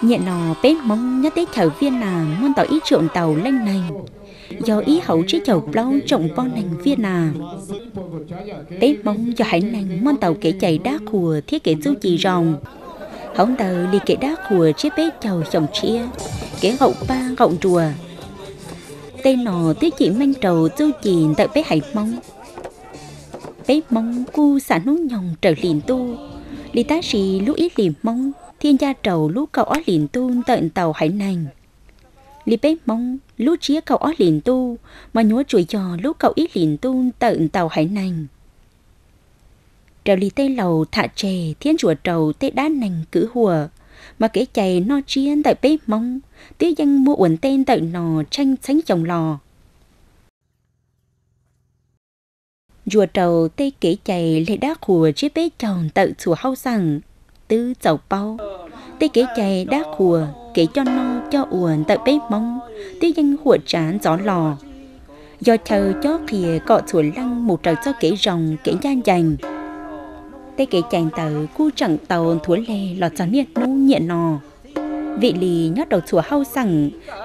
Niaj no peb Hmoob nyob teb chaws Viaj Nam muaj ntau ib tsoom ntau leej neeg, yog ib hauv tsib caug plaub tsoom poj neeg Viaj Nam. Peb Hmoob yog haiv neeg muaj ntau kev cai dab qhuas thiab kev txuj ci zoo. Hauv ntawd li kev dab qhuas tsiab peb caug xyoo tshiab, kev nqaum paj nqaum nruas, tej no twb cim meej rau txuj ci ntawm peb haiv Hmoob. Peb Hmoob kuj xam hnub nyoog raws hli ntuj, li tab sis lub ib hlis Hmoob thiaj ncaj rau lub kaum ob hlis ntuj ntawm ntau haiv neeg. Li peb Hmoob lub tsiab kaum ob hlis ntuj mas nyuam tsuas yog lub kaum ib hlis ntuj ntawm ntau haiv neeg. Raws li tej laus tham tseg thiab ntsuas rau tej dab neeg kwv huam, mas kev cai noj tsiab ntawm peb Hmoob twb yeej muaj ua ntej ntawm no tsheej txheeb xyoo los. Ntsuas rau tej kev cai leg dab qhuas tsiab peb caug ntawm txhua hauj xeem, twb txaus paub. Tej kev cai dab qhuas, kev coj noj coj ua ntawm peb Hmoob twb yeej huam tsav ntxov los, yog chaw cob qhia kom txhua leej mus raws txoj kev zoo kev ncaj ncees. Tej kev cai ntawd kuj tseem tau nthuav leg los txog niaj hnub niaj no. Vim li nyob rau txhua hauj xeem,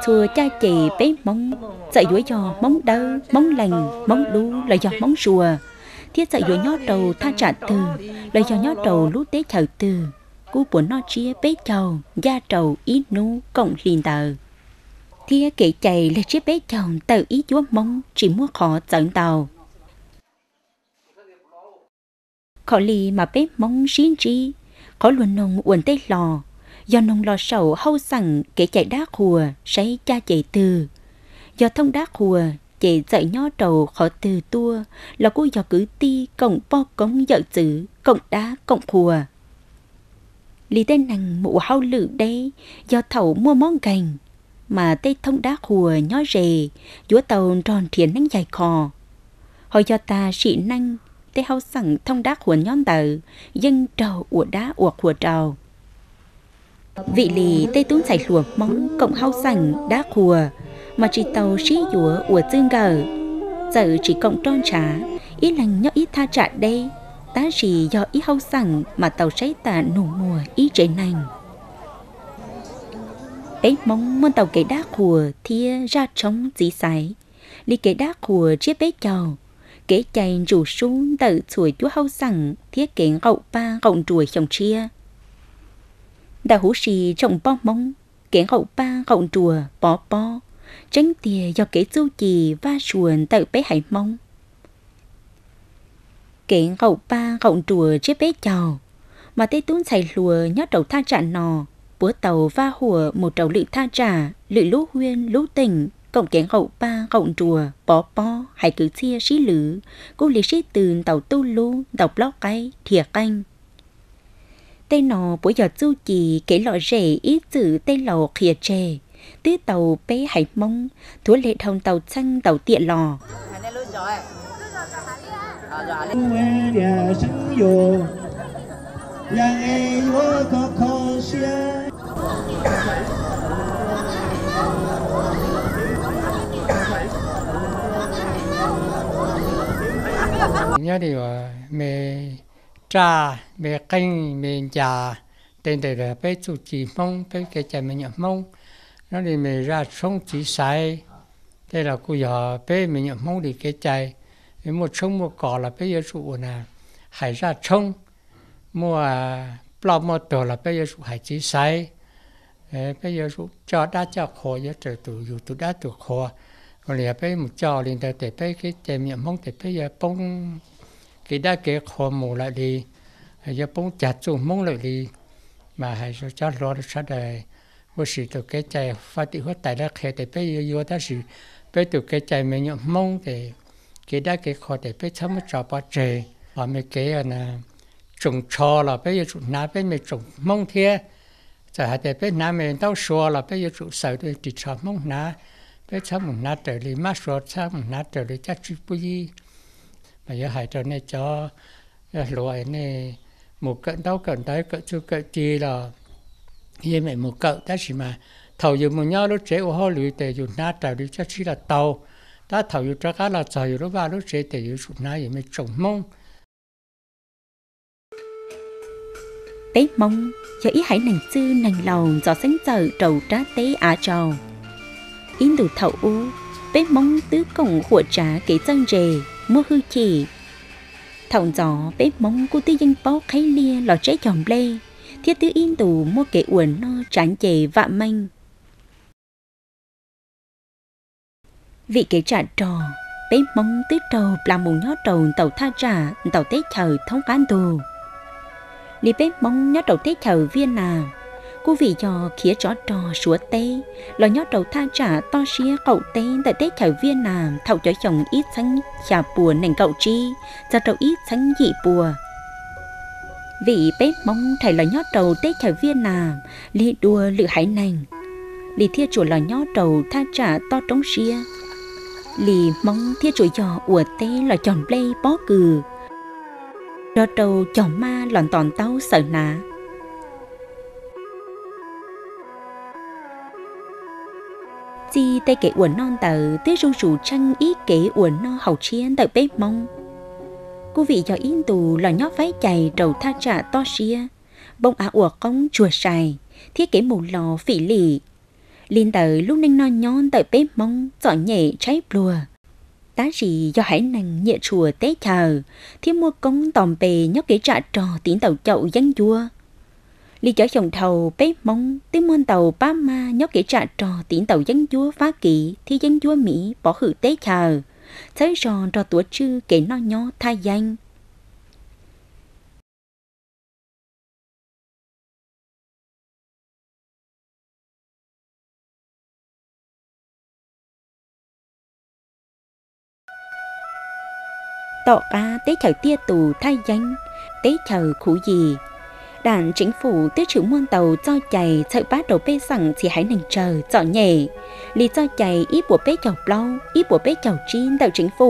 txhua caj ces peb Hmoob, txawm yuav yog Hmoob Dawb, Hmoob Lees, Hmoob Dub los yog Hmoob Suav, thiab txawm yuav nyob rau thaj tsam twg los yog nyob rau lub teb chaws twg, kuj puas noj tsiab peb caug ncaj rau ib hnub koom hli ntawd. Thiab kev cai leg tsiab peb caug ntawm ib cuab Hmoob tsis muaj qhov txawv ntau. Kho li mas peb Hmoob sib ntsib, qhov luag noog ua ntej hlo, yog noog los saum hauj xeem kev cai dab qhuas saib caj ces twg. Yog thooj dab qhuas ces txawm nyob rau qhov twg tuaj los kuj yog kwv tij koom poj koob yawm txwv koom dab koom qhuas. Li tej neeg mus ua hauj lwm deb, yog thaum muaj mob nkeeg, mas tej thooj dab qhuas nyob ze yuav tau nrog nrhiav neeb yaig kho. Ho yog tag sim neej, tej hauj xeem thooj dab qhuas nyob ntawd yeej raug ua dab ua qhuas rau. Vim li tej tub ntxhais hluas Hmoob koom hauj xeem dab qhuas mas tsis tau sib yuav ua txwj nkawm, txawm tsis koom roj ntshav, ib leeg nyob ib thaj tsam deb, tab sis yog ib hauj xeem mas tau saib tas nug muag ib tsev neeg. Peb Hmoob muaj ntau kev dab qhuas thiab zaj tshoob txiv xaiv, li kev dab qhuas tsiab peb caug, kev cai ntsus sub ntawm txhua cuab hauj xeem thiab kev nqaum paj nqaum nruas xyoo tshiab. Ntawm huv si tsoom poj Hmoob, kev nqaum paj nqaum nruas pov pob tseeb tiag yog kev txuj ci vaj sua ntawm peb haiv Hmoob. Kev nqaum paj nqaum nruas tsiab peb caug, mas tej tub ntxhais hluas nyob rau thaj tsam no puav tau vaj huam mus rau lwm thaj tsam, lwm lub huaj lub teem koom kev nqaum paj nqaum nruas pov pob hais kwv txhiaj sib lwv, kuj li sib tw ntaus tuj lub ntaus plaub qaib dhia qeej. Tej no puav yog txuj ci kev lom zem ib txwm tej laus qhia tseg, twb tau peb haiv Hmoob nthuav leg dhau ntau txheej ntau tiam los. Nyob li me raj, me qeej, me ncas, tej ntawd peb txuj ci Hmoob, peb kev cai me nyuam Hmoob. Nyob li me zaj tshoob txiv xaiv, tej los kuj yog peb me nyuam Hmoob li kev cai. Muaj tshoob muaj kos los peb yuav tsum ua na, hais zaj tshoob, muaj ploj muaj tuag los peb yuav tsum hais txiv xaiv. Peb yuav tsum coj dab coj qhua, yuav raws tus yug tus dab tus qhua. Ua li yog peb mus coj li ntawd tes peb kev cai me nyuam Hmoob tes peb yuav poob kev dab kev qhua mus lawm li, yuav poob cag txuj Hmoob lawm li. Mas hais cov hluas sawv daws ua sim tus kev cai faj tim huab tais lawv qhia tes peb yuav yuav, tab sis peb tus kev cai me nyuam Hmoob tes kev dab kev qhua tes peb txhob muab tso pov tseg. Ho me kev tsoos tsho los peb yuav tsum hnav peb me tsoos Hmoob thiab. Txawm hais tias peb hnav me ntaub sua los peb yuav tsum xaws ris tsho Hmoob hnav, peb txhob mus hnav raws li mab sua, txhob mus hnav raws li caj tsib pub yib. Mas yuav hais rau nej cov hluas, nej mus kawm ntaub kawm ntawv kawm txuj kawm ci los yeej meem mus kawm, tab sis mas thaum yus mus nyob lub tsev ua hauj lwm tes yus hnav raws li caj tsib los tau, tab thaum yus rov qab los txog yus lub vaj lub tsev tes yus yuav tsum hnav yus me tsoos Hmoob. Peb Hmoob yog ib haiv neeg txwj neeg laus ntxov xeeb txawm rau rab teb av tsaus. Ib ntus thaum ub, peb Hmoob twb koom huam tsav kev txawj ntse, muaj hwj chim. Thaum ntxov peb Hmoob kuj twb yeej paub qheb liaj los tseb cog nplej, thiab twb ib ntus muaj kev ua noj tsav nce vam meej. Vim kev tsam rog, peb Hmoob twb raug plas mus nyob rau ntau thaj tsam ntau teb chaws thoob qab ntug. Li peb Hmoob nyob rau teb chaws Viaj Nam, kuj vim yog khiav tsov rog Suav teb los nyob rau thaj tsam toj siab qaum teb ntawm teb chaws Viaj Nam thaum cov xyoo ib txheeb xya pua nees nkaum tsib txog rau ib txheeb yim pua. Vim peb Hmoob rhais los nyob rau teb chaws Viaj Nam li dua lwm haiv neeg, li thiaj tsuas los nyob rau thaj tsam toj roob siab. Li Hmoob thiaj tsuas yog ua teb los cog nplej pob kws, nrog rau cog maj los ntos ntaub xaws hnav. Txij tej kev ua noj ntawd twb zuj zus tsheej ib kev ua noj haus tshiab ntawm peb Hmoob. Kuj vim yog ib ntus los nyob faib cais rau thaj tsam toj siab, npoo av ua qoob tsuag sai, thiab kev mus los fim lim. Li ntawd lub neej noj nyob ntawm peb Hmoob txom nyem tshaib pluag. Tab sis yog haiv neeg nyiam tshua teb chaws thiab muaj koob nto npe nyob kev tsam rog tiv ntaus caum yeeb ncuab. Li cov xyoo dhau peb Hmoob twb muaj ntau pab maj nyob kev tsam rog tiv ntaus yeeb ncuab Fab Kis thiab yeeb ncuab Miv pov hwm teb chaws, txhawb zog nrog tuav tswj kev noj nyob thaj yeeb. Tom qab teb chaws tiaj tus thaj yeeb, teb chaws khuv yim, đảng chính phủ twb tshwm muaj ntau txoj cai txhawm pab rau pej xeem txhiv haiv neeg tsawg txom nyem, li txoj cai ib puas peb caug plaub, ib puas peb caug tsib ntawm chính phủ,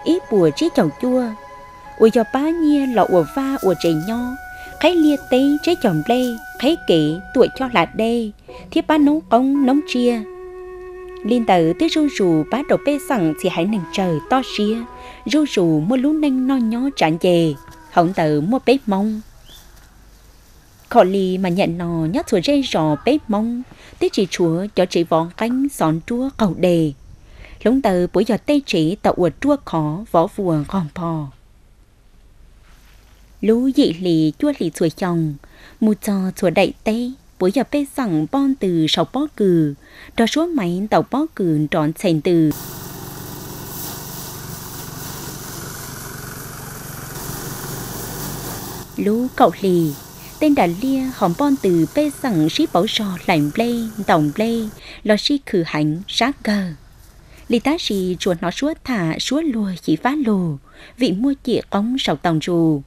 ib puas tsib caug cuaj, uas yog pab nyiaj los ua vaj ua tsev nyob, qheb liaj teb tseb cog nplej, qheb kev tuam choj hla dej, thiab pab noob qoob noob tsiaj. Li ntawd twb zuj zus pab rau pej xeem txhiv haiv neeg tsawg toj siab, zuj zus muaj lub neej noj nyob tsav nce, hauv ntawd muaj peb Hmoob. Khom li mas nyem no nyob txhua zej zos peb Hmoob twb tsis tshuav cov tsev vov nqeeb xov nruab qaug de. Hloov ntawd puav yog tej tsev tau ua ruaj khov vov vuas nqog npho. Lub yim hli cuaj hli txhua xyoo, mus txog txhua daim teb puav yog pej xeem npoj ntws saum pob kws, rog suab maiv ntaus pob kws nrov ntxhe ntws. Lub kaum hli, tej nras liaj ho npoj ntws pej xeem sib pauv zog hlais nplej ntaus nplej los sij khwv heev sab kawg. Li tab sis tsuas hnov suab tham suab luag xyiv fab lug, vim muaj cim qoob sau tau ntsus.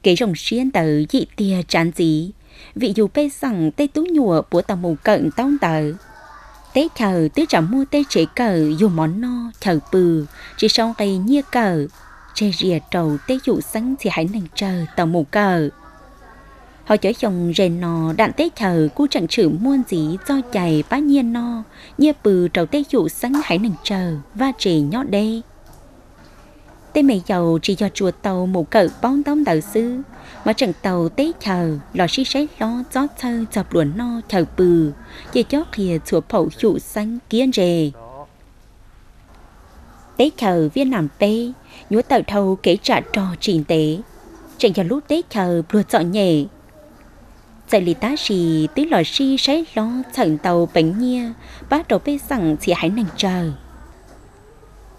Kev zoo siab ntawd yim tiag tsav ntxiv, vim yus pej xeem tej tub nyuam puav tau mus kawm ntaub ntawv. Teb chaws twb tsam muaj tej tsev kawm yug mov noj chaw pw, tsis sau nqe nyiaj kawm, tseg zias rau tej xyum xeeb txhiv haiv neeg tsawg tau mus kawm. Ho cov xyoo ze no đảng teb chaws kuj tseem tshwm muaj ntxiv txoj cai pab nyiaj noj, nyiaj pw rau tej xyum xeeb haiv neeg tsawg vaj tse nyob deb. Tej me yaus tsis yog tsuas tau mus kawm paub ntaub ntawv xwb, mas tseem tau teb chaws los sib saib hlob txob txhawj txog pluas noj chaw pw, cia cob qhia txhua phaum xyum xeeb kiab ntse. Teb chaws Viaj Nam peb nyuav tawm dhau kev tsam rog tsis ntev, tseem yog lub teb chaws pluag txom nyem. Txawm li tab sis twb los sib saib hlob txhawm ntau peev nyiaj pab rau pej xeem txhiv haiv neeg tsawg.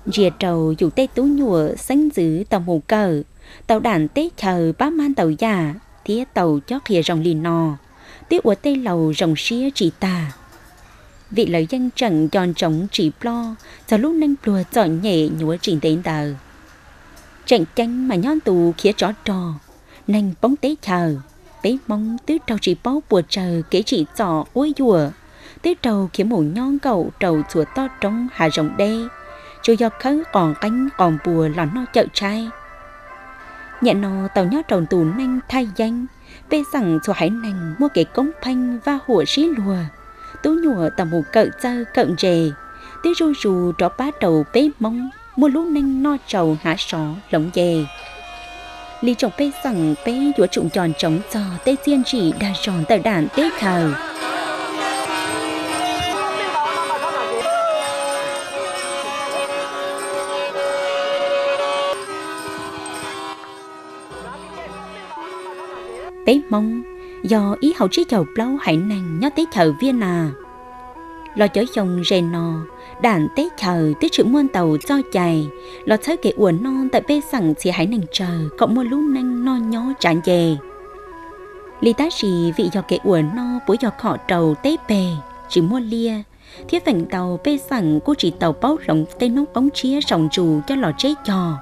Ntsia rau yus tej tub nyuam xeeb ntxwv tau mus kawm, tau đảng teb chaws pab mag ntau yam thiab tau cob qhia zoo li no, twb ua tej laus zoo siab tsis tag. Vim lawv yeej tseem nco ntsoov tsis ploj txog lub neej pluag txom nyem nyuaj tsis ntev ntawd. Tseem ceeb mas nyob ntu khiav tsov rog, neeg poob teb chaws, peb Hmoob twb raug tsis paub puas tsawg kev tsim txom quab yuam, twb raug khiav mus nyob nkaum rau txhua toj roob hav zoov deb, tsuas yog khawb qos nqeeb qos npua los noj cawm tshaib. Nyem no tau nyob rau ntu neej thaj yeeb, pej xeem txhua haiv neeg muaj kev koob pheej vaj huam sib luag, tub nyuam tau mus kawm txawj kawm ntse, twb zuj zus rov pab rau peb Hmoob muaj lub neej noj tsau hnav sov hloov nce. Li tsoom pej xeem, peb yuav tsum nco ntsoov txog tej txiaj ntsim dag zog ntawm Dam teb chaws. Peb Hmoob yog ib hauv tsib caug plaub haiv neeg nyob teb chaws Viaj Nas. Los cov xyoo ze no, Dam teb chaws twb tshwm muaj ntau txoj cai los txhawb kev ua noj ntawm pej xeem txhiv haiv neeg tsawg kom muaj lub neej noj nyob tsav nce li. Tab sis vim yog kev ua noj puav yog khom rau teb peg, tsis muaj liaj, thiab feem ntau pej xeem kuj tsis tau paub hloov tej noob qoob tshiab sau ntsus coj los tseb cog,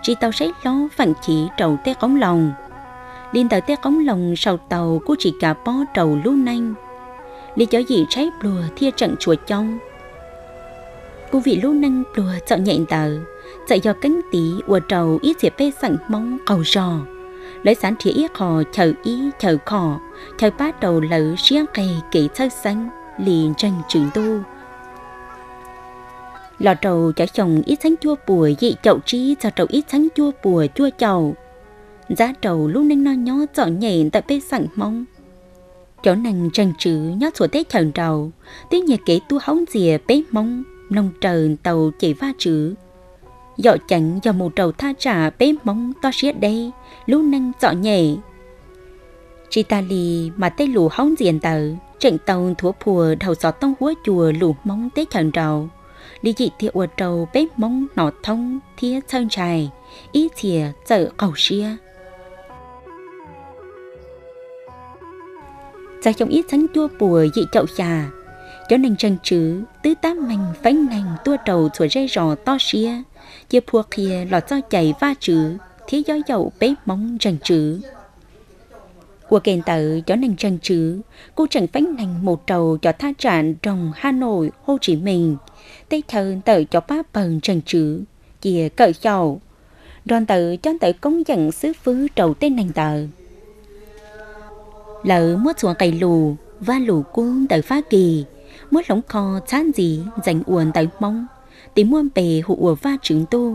tsis tau saib hlob feem chiv rau tej qoob loo. Li ntawd tej qoob loo sau tau kuj tsis kav pob rau lub neej li. Cov yim tshaib pluag thiaj tseem tshuav coob. Kuj vim lub neej pluag txom nyem ntawd, txawm yog keeb tiv ua rau ib txhia pej xeem Hmoob qaug zog, lawv xav nrhiav ib qho chaw ib chaw khom, chaw pab rau lawv siab nqeg kev txhawj xeeb li ntseeg Tswv Ntuj. Los rau cov xyoo ib txhiab cuaj puas yim caum tsib txog rau ib txhiab cuaj puas cuaj caum, ntxab rau lub neej noj nyob txom nyem ntawm pej xeem Hmoob, cov neeg ntseeg Tswv nyob txhua teb chaws nraud twb nyiag kev tuaj haub ntxias peb Hmoob mloog raws ntau ces Vajtswv. Yom ceev yog mus rau thaj tsam peb Hmoob toj siab deb, lub neej txom nyem. Tsis tas li, mas tej lus haub ntxias ntawd tseem tau nthuav phua dhau xov tooj huab cua lus Hmoob teb chaws nraud li, yim tiag ua rau peb Hmoob hnov thoob thiab txhawj ntshai, ib txhia txawm qaug siab. Txog xyoo ib txhiab cuaj puas yim caum xya, cov neeg ntseeg Tswv twb tab meeg feeb neeg tuaj rau txhua zej zos toj siab, cia phua qhia los txoj cai Vajtswv thiab yob yaum peb Hmoob ntseeg Tswv. Ua ke ntawd cov neeg ntseeg Tswv kuj tseem feeb neeg mus rau cov thaj tsam nroog Hà Nội, Hồ Chí Minh, tej chaw ntawm cov pab pawg ntseeg Tswv cia kawm xyaum, nrog ntawd cob ntawv koob yeem xwb fwb rau tej neeg ntawd. Lawv muab txhua nqe lus, Vajluskub ntawv Fab Kis, muab hloov kho txhab ntxiv ntxeev ua ntawv Hmoob, tis muaj npe hu ua Vajtswv Ntuj.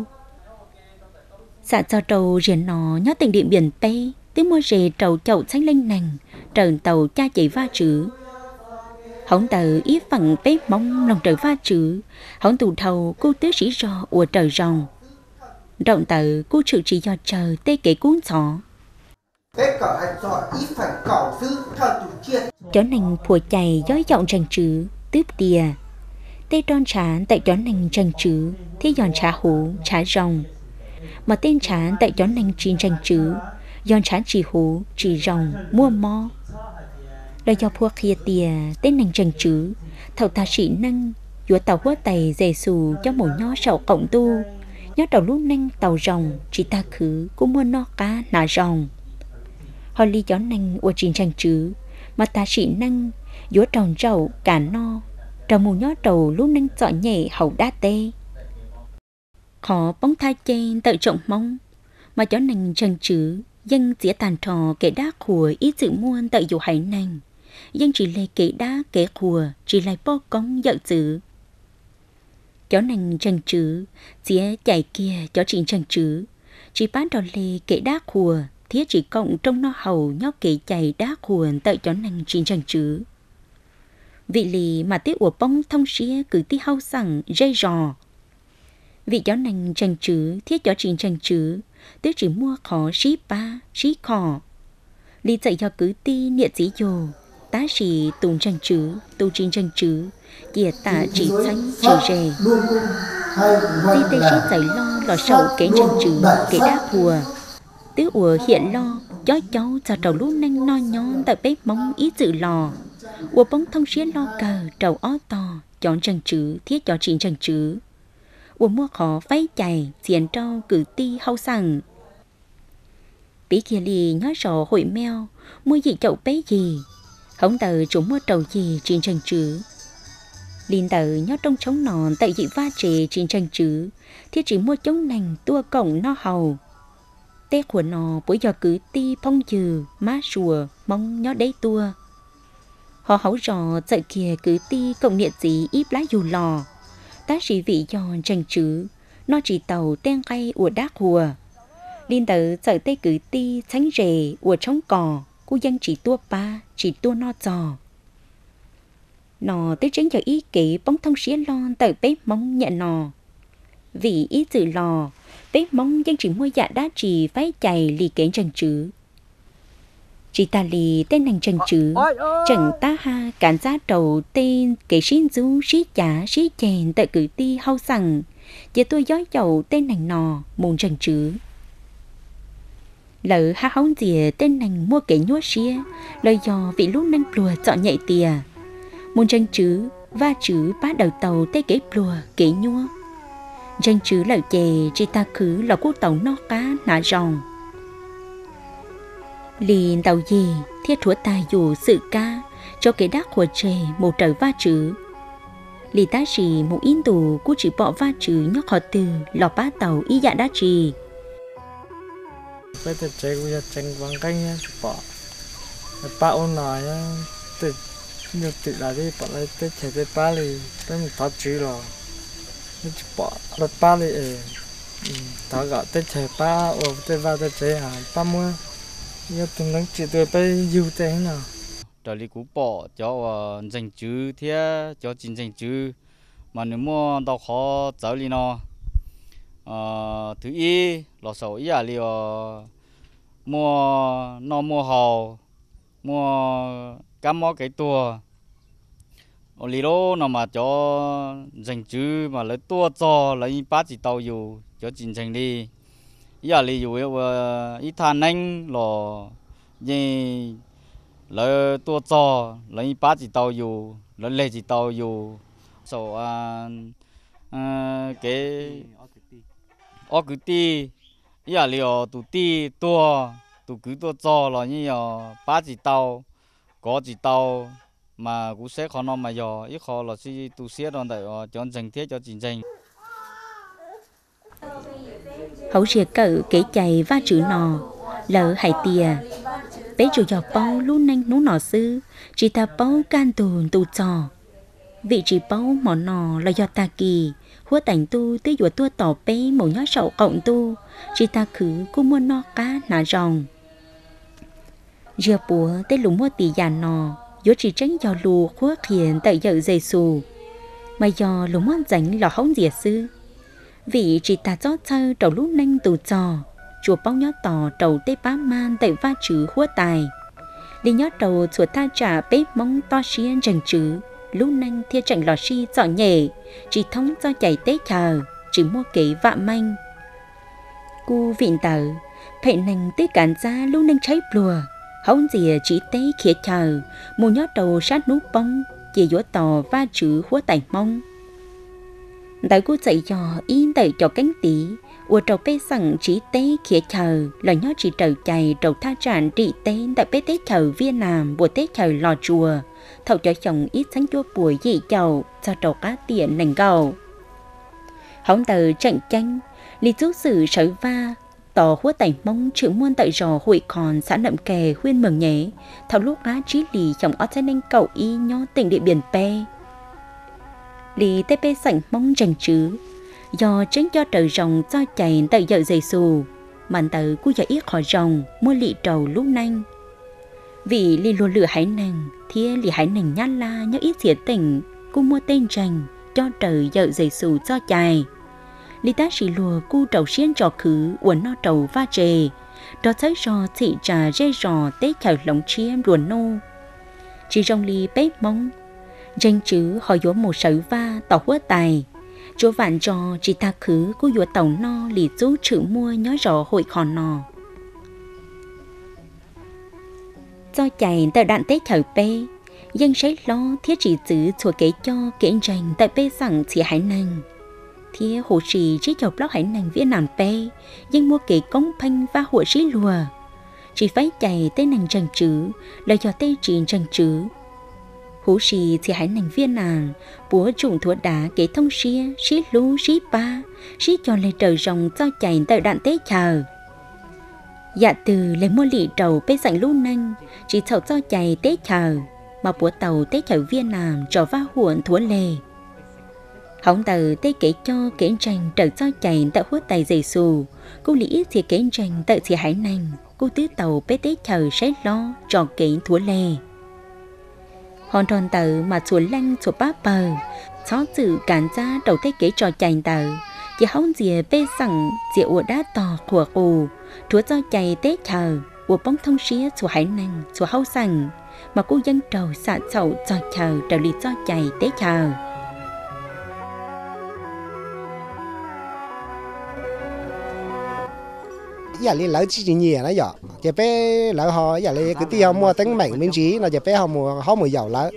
Xam txog rau ziag no nyob teem Điện Biên peb twb muaj ze rau caum txheeb leej neeg raws ntau caj ces Vajtswv. Hauv ntawd ib feem peb Hmoob mloog raws Vajtswv, hauv ntu dhau kuj twb siv zog ua raws zoo. Nraum ntawd kuj tshwm tsis yog tsawg tej kev kub ntxhov. Cov neeg phuam cai yob yaum ntseeg Tswv twb tias, tej roj ntshav ntawm cov neeg ntseeg Tswv thiaj yog ntshav huv ntshav zoo, mas tej ntshav ntawm cov neeg tsis ntseeg Tswv yog ntshav tsis huv tsis zoo, muaj mob. Los yog phua qhia tias tej neeg ntseeg Tswv thaum tag sim neej yuav tau Huab Tais Yexus coj mus nyob saum qaum ntuj, nyob rau lub neej tau zoo tsis tag khwv kuj muaj noj qab hnav zoo. Ho li cov neeg uas tsis ntseeg Tswv, mas tag sim neej yuav raug ntsaum kam noj, raug mus nyob rau lub neej txom nyem hauv dab teb. Qhov poob thaj ceg ntawm tsoom Hmoob, mas cov neeg ntseeg Tswv yeej txiav tag nrho kev dab qhuas ib txwm muaj ntawm yus haiv neeg, yeej tsis leg kev dab kev qhuas tsis laig poj koob yawm txwv. Cov neeg ntseeg Tswv txiav cais kiag cov tsis ntseeg Tswv, tsis pab nrog leg kev dab qhuas thiab tsis koom rooj noj haus nyob kev cai dab qhuas ntawm cov neeg tsis ntseeg Tswv. Vim li mas twb ua poob thooj siab kwv tij hauj xeem zej zos. Vim cov neeg ntseeg Tswv thiab cov tsis ntseeg Tswv twb tsis muaj qhov sib pab sib khom li. Txawm yog kwv tij niam txiv yug, tab sis tus ntseeg Tswv tus tsis ntseeg Tswv cia tam tsis txheeb tsis ze. Txij tej sib txawv loj los saum kev ntseeg Tswv kev dab qhuas, twb ua hiam loj cob caub txog rau lub neej noj nyob ntawm peb Hmoob ib txwm los, ua poob thooj siab loj kawg rau ob tog cov ntseeg Tswv thiab cov tsis ntseeg Tswv, uas muaj qhov faib cais txiav nrauj kwv tij hauj xeem. Piv kiag li nyob zos Huim Meuj muaj yim caum peb yig, hauv ntawd tsuas muaj rau yig tsis ntseeg Tswv. Li ntawd nyob rooj tshoob no ntawm yim vaj tse tsis ntseeg Tswv thiaj tsis muaj coob neeg tuaj koom noj haus. Tej qhua no puav yog kwv tij phooj ywg mab suav Hmoob nyob deb tuaj. Ho hauv zos txawm kiag kwv tij koom niam txiv ib plab yug los, tab sis vim yog ntseeg Tswv, noj tsis tau tej nqaij ua dab qhuas. Li ntawd txawm tej kwv tij txheeb ze uas tshoob kos kuj yeej tsis tuaj pab tsis tuaj noj txog. No twb tseeb yog ib kev poob thooj siab loj ntawm peb Hmoob nyem no, vim ib txwm los peb Hmoob yeej tsis muaj yam dab tsi faib cais li kev ntseeg Tswv. Tsis tas li tej neeg ntseeg Tswv tseem tab haj kav ntxab rau tej kev sib ntxub sib cav sib ceg ntawm kwv tij hauj xeem, cia tuaj yob yaum tej neeg no mus ntseeg Tswv. Lawv hab haub ntxias tej neeg muaj kev nyuaj siab los yog vim lub neej pluag txom nyem tias mus ntseeg Tswv, Vajtswv pab daws tau tej kev pluag kev nyuaj. Ntseeg Tswv lawm ces tsis tas khwv los kuj tau noj qab hnav zoo. Li ntau yig thiaj rhuav tag yus xwm kab tso kev dab qhuas tseg mus raws Vajtswv. Li tab sis mus ib ntus kuj tsis pom Vajtswv nyob qhov twg los pab tau ib yam dab tsi. Peb tej tsev kuj yog tseev vov nqeeb, tsis pom pab ub no, tej nyuj twm los twb pom lawv teb chaws tej pab li, peb mus thov Tswv los twb tsis pom lawv pab li es thov kom teb chaws pab ua tej vaj tej tsev pab muab ib tug neeg tsim tuaj peb yug tej no. Raws li kuv pom cov uas ntseeg Tswv thiab cov tsis ntseeg Tswv mas nws muaj ntau qhov txawv li no. Thib ib los saum ib yam li os muaj noj muaj haus, muaj kab mob kev tuag. Ua li lub no mas cov ntseeg Tswv mas lawv tuaj txog lawv yeej pab tsis tau yus cov tsis ntseeg li. Ib yam li yus ua ib thaj neeb los yeej lawv tuaj txog lawv yeej pab tsis tau yus, lawv leg tsis tau yus. Saum kev ob kwv tij, ib yam li os tus tij tuag, tus kwv tuaj txog los yeej yog pab tsis tau, kov tsis tau. Mas kuv saib qhov no mas yog ib qho los sib tu siab rau ntawm cov ntseeg thiab cov tsis ntseeg. Hauv siab kawm kev cai Vajtswv no, lawv hais tias peb tsuas yog paub lub neej hnub no xwb, tsis tas paub kaj ntug ntu txog. Vim tsis paub hmo no los yog tag kis huab tais ntuj twb yuav tuaj tos peb mus nyob saum qaum ntuj, tsis tas khwv kuj muaj noj qab hnav zoo. Ziag puav tej lus muaj tis yam no yuav tsis tseeb yog lus qhuab qhia ntawm Yawm Yexus, mas yog lus muab ntxeev los haub ntxias xwb. Vim tsis tas txob txhawj rau lub neej ntu txog, tsuas paub nyob tos rau tej pab mag ntawm Vajtswv huab tais, li nyob rau txhua thaj tsam peb Hmoob toj siab ntseeg Tswv, lub neej thiaj tseem los sij txom nyem, tsis thoob txoj cai teb chaws, tsis muaj kev vam meej. Kuj vim ntawd, phem neeg twb kav ntxab lub neej tshaib pluag, haub ntxias tsiv teb khiav chaw, mus nyob rau sab hnub poob, ces yuav tos Vajtswv huab tais Hmoob. Ntawd kuj txawm yog ib ntawm cov keeb tiv ua rau pej xeem tsiv teb khiav chaw los nyob tsis raws cai rau thaj tsam nrim teb ntawm peb teb chaws Viaj Nam uas teb chaws Los Tsuas thaum cov xyoo ib txhiab cuaj puas yim caum txog rau qab tiam nees nkaum. Hauv ntawd tseem ceeb li txub xwm sawv vaj tos huab tais Hmoob tshwm muaj ntawm zos Hum Khos, xav Nam Ke, Huaj Meeg Nyev thaum lub qab tsib hlis xyoo ob txhiab nees nkaum ib nyob teem Diam Piam peb. Li tej pej xeem Hmoob ntseeg Tswv, yog tseeb coj raws zoo txoj cai ntawm Yawm Yexus, mas ntawd kuj yog ib qho zoo muaj lim rau lub neej. Vim li luag lwm haiv neeg thiab li haiv neeg Nyab Laj nyob ib txhia teem kuj muaj tej ntseeg coj raws Yawm Yexus txoj cai, li tab sis luag kuj rau siab ntso khwv ua noj rau vaj tse, rov txhawb zog txhim tsa zej zos teb chaws hloov tshiab nplua nuj. Tsis zoo li peb Hmoob, ntseeg Tswv ho yuav mus sawv vaj tos huab tais, tsuas vam ntso tsis tag khwv kuj yuav tau noj li txub tshwm muaj nyob zos Hum Khos no. Txoj cai ntawm daim teb chaws peb yeej saib hlob thiab tsis txwv txhua kev coj kev ntseeg ntawm pej xeem txhia haiv neeg, thiab huv si tsib caug plaub haiv neeg Viaj Nam peb yeej muaj kev koob pheej vaj huam sib luag, tsis faib cais tej neeg ntseeg Tswv los yog tej tsis ntseeg Tswv. Huv si txhia haiv neeg Viaj Nam puav tsum nthuav dav kev thooj siab sib hlub sib pab, sib cog leg raws zoo txoj cai ntawm daim teb chaws. Yam twg leg muaj lim rau pej xeem lub neej, tsis txhaum txoj cai teb chaws, mas puav tau teb chaws Viaj Nam tso vaj huam nthuav leg. Hauv ntawm tej kev coj kev ntseeg raws txoj cai ntawm Huab Tais Yexus, kuj li ib txhia kev ntseeg ntawm txhia haiv neeg kuj twb tau peb teb chaws saib hlob tso kev nthuav leg. Ho nrog ntawd mas txhua leej txhua pab pawg txhob txwm kav ntxab rau tej kev tso cai ntawd, cia haub ntxias pej xeem txia ua dab tog qhuas qus, rhuav txoj cai teb chaws ua poob thooj siab txhua haiv neeg txhua hauj xeem, mas kuj yeej raug xam txhaum txog chaw raws li txoj cai teb chaws. Ib yam li lawv tsis nyiam na yom, ces peb lawv ho ib yam li kwv tij ho muaj teeb meem me ntsis no ces peb ho mus haub mus yaum lawv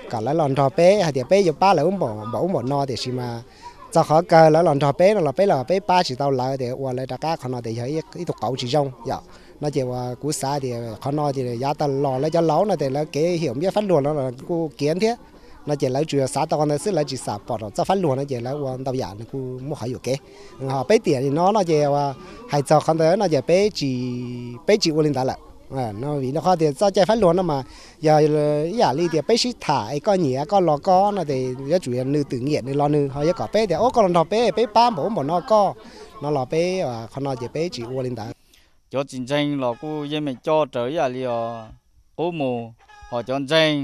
kom lawv los nrog peb hais tias peb yuav pab lawv ub npaum ub npaum no, tiam sis mas txog qhov kawg lawv los nrog peb no los peb los peb pab tsis tau lawv, tias ua lawv rov qab qhov no tias yog ib tug qauv tsis zoo yom. No ces uas kuv xav tias qhov no tias yav tas los lawv cov laus no tias lawv kev hiam npiab fab luag no kuj kiav thiab. No ces lawv tsuas yog xav tau qhov ntawd xwb, lawv tsis xam pom rau txoj fab luag no ces lawv ua ntau yam nws kuj muaj qhov yuam kev. Ho peb tiam li no no ces hais txog qhov ntawd no ces peb tsis, peb tsis ua li ntawd lawm. No vim no qhov tias txoj cai fab luag no mas yog ib yam li tias peb sib tham es koj nyiam koj los koj no ces yuav tsum yog nws twm nyiam nws los nws, ho yuav kom peb tias ub koj los nrog peb, peb pab npaum ub npaum no koj no los peb, qhov no ces peb tsis ua li ntawd. Cov tsis ntseeg los kuj yeej meem coj raws ib yam li os qub mus, ho cov ntseeg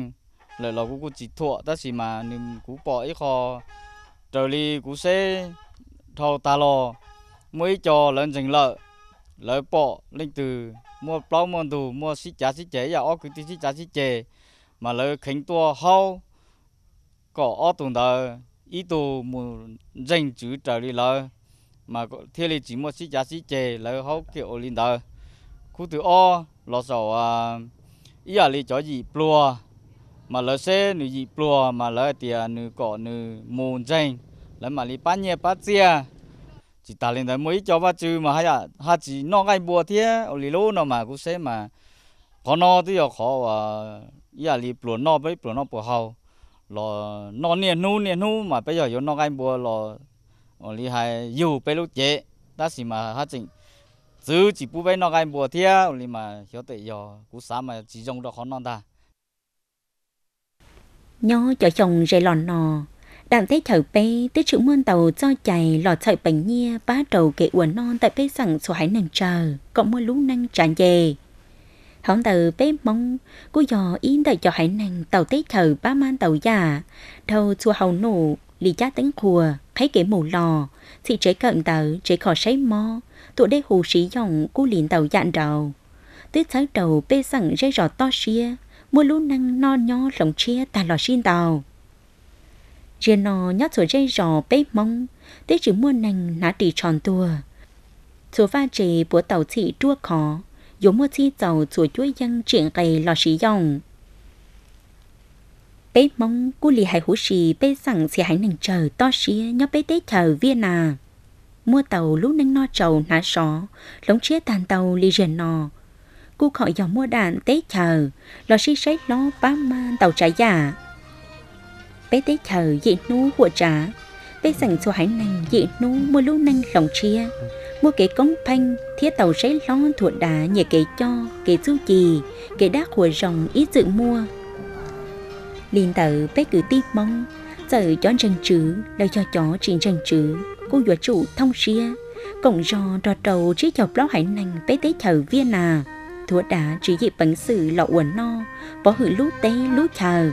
lawm los kuv kuj tsis thuam, tab sis mas nws kuv pom ib qho raws li kuv seb dhau tag los muaj ib co lawv ntseeg lawm, lawv pom leej twg muaj plaub muaj ntug muaj sib cav sib ceg ib yam ob kwv tij sib cav sib ceg, mas lawv kheev tuaj haub kom ob tug ntawd ib tug mus ntseeg tswv raws li lawv, mas thiaj li tsis muaj sib cav sib ceg, lawv haub kiag ua li ntawd. Khub twg ob los saum ib yam li cov yim pluag, mas lawv seb nws yim pluag mas lawv hais tias nws kom nws mus ntseeg, lawv mam li pab nyiaj pab txiaj. Tsis tas li ntawd muaj ib co vaj tswv mas haj tsis noj nqaij npua thiab ua li lub no mas kuv seb mas qhov no twb yog qhov uas ib yam li pluas noj peb pluas noj puas haus, los noj niaj hnub niaj hnub mas peb yog yuav noj nqaij npua los ua li hais yug peb lub cev, tab sis mas haj tseem txwv tsis pub peb noj nqaij npua thiab ua li mas xyov tes yog kuv xav mas tsis zoo rau qhov no ntag. Nyob cov xyoo ze los no, dam teb chaws peb twb tshwm muaj ntau txoj cai los txhawm peev nyiaj pab rau kev ua noj ntawm pej xeem txhua haiv neeg tsawg kom muaj lub neej tsav nce. Hauv ntawm peb Hmoob kuj yog ib ntawm cov haiv neeg tau teb chaws pab mab ntau yam, dhau txhua hau num li cab teeb qhua, qheb kev mus los, txhim tsev kawm ntawv, tsev kho saib mob, tuam dej hu siv yoom kuj li ntau yam nraud. Twb txhawb rau pej xeem zej zos toj siab, muaj lub neej noj nyob hloov tshiab tag los sib ntau. Ziag no nyob txhua zej zos peb Hmoob twb tsis muaj neeg hnav ris tsho ntuag. Txhua vaj tse puav tau txhim ruaj khov, yuav muaj txhij txaus txhua cuab yeej tsim nqe los siv yoom. Peb Hmoob kuj li hais huv si pej xeem txhia haiv neeg tsawg toj siab nyob peb teb chaws Viaj Nam, muaj tau lub neej noj tsau hnav sov, hloov tshiab tag ntau li ziag no, kuj khom yog muaj dam teb chaws los sib saib hlob pab mab ntau tsav yam. Peb teb chaws yim hnub huam tsav, pej xeem txhua haiv neeg yim hnub muaj lub neej hloov tshiab, muaj kev koob pheej thiab tau saib hlob nthuav dav nyiam kev coj kev txuj ci, kev dab qhuas zoo ib txwm muaj. Li ntawd peb kwv tij Hmoob, txawm cov ntseeg tswv los yog cov tsis ntseeg tswv kuj yuav tsum thooj siab, koom zog nrog rau tsib caug plaub haiv neeg peb teb chaws Viaj Nam nthuav dav tswv yim peev xwm los ua noj, pov hwm lub teb lub chaw,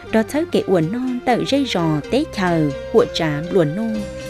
nrog txhawb kev ua noj ntawm zej zos teb chaws huam tsav nplua nuj.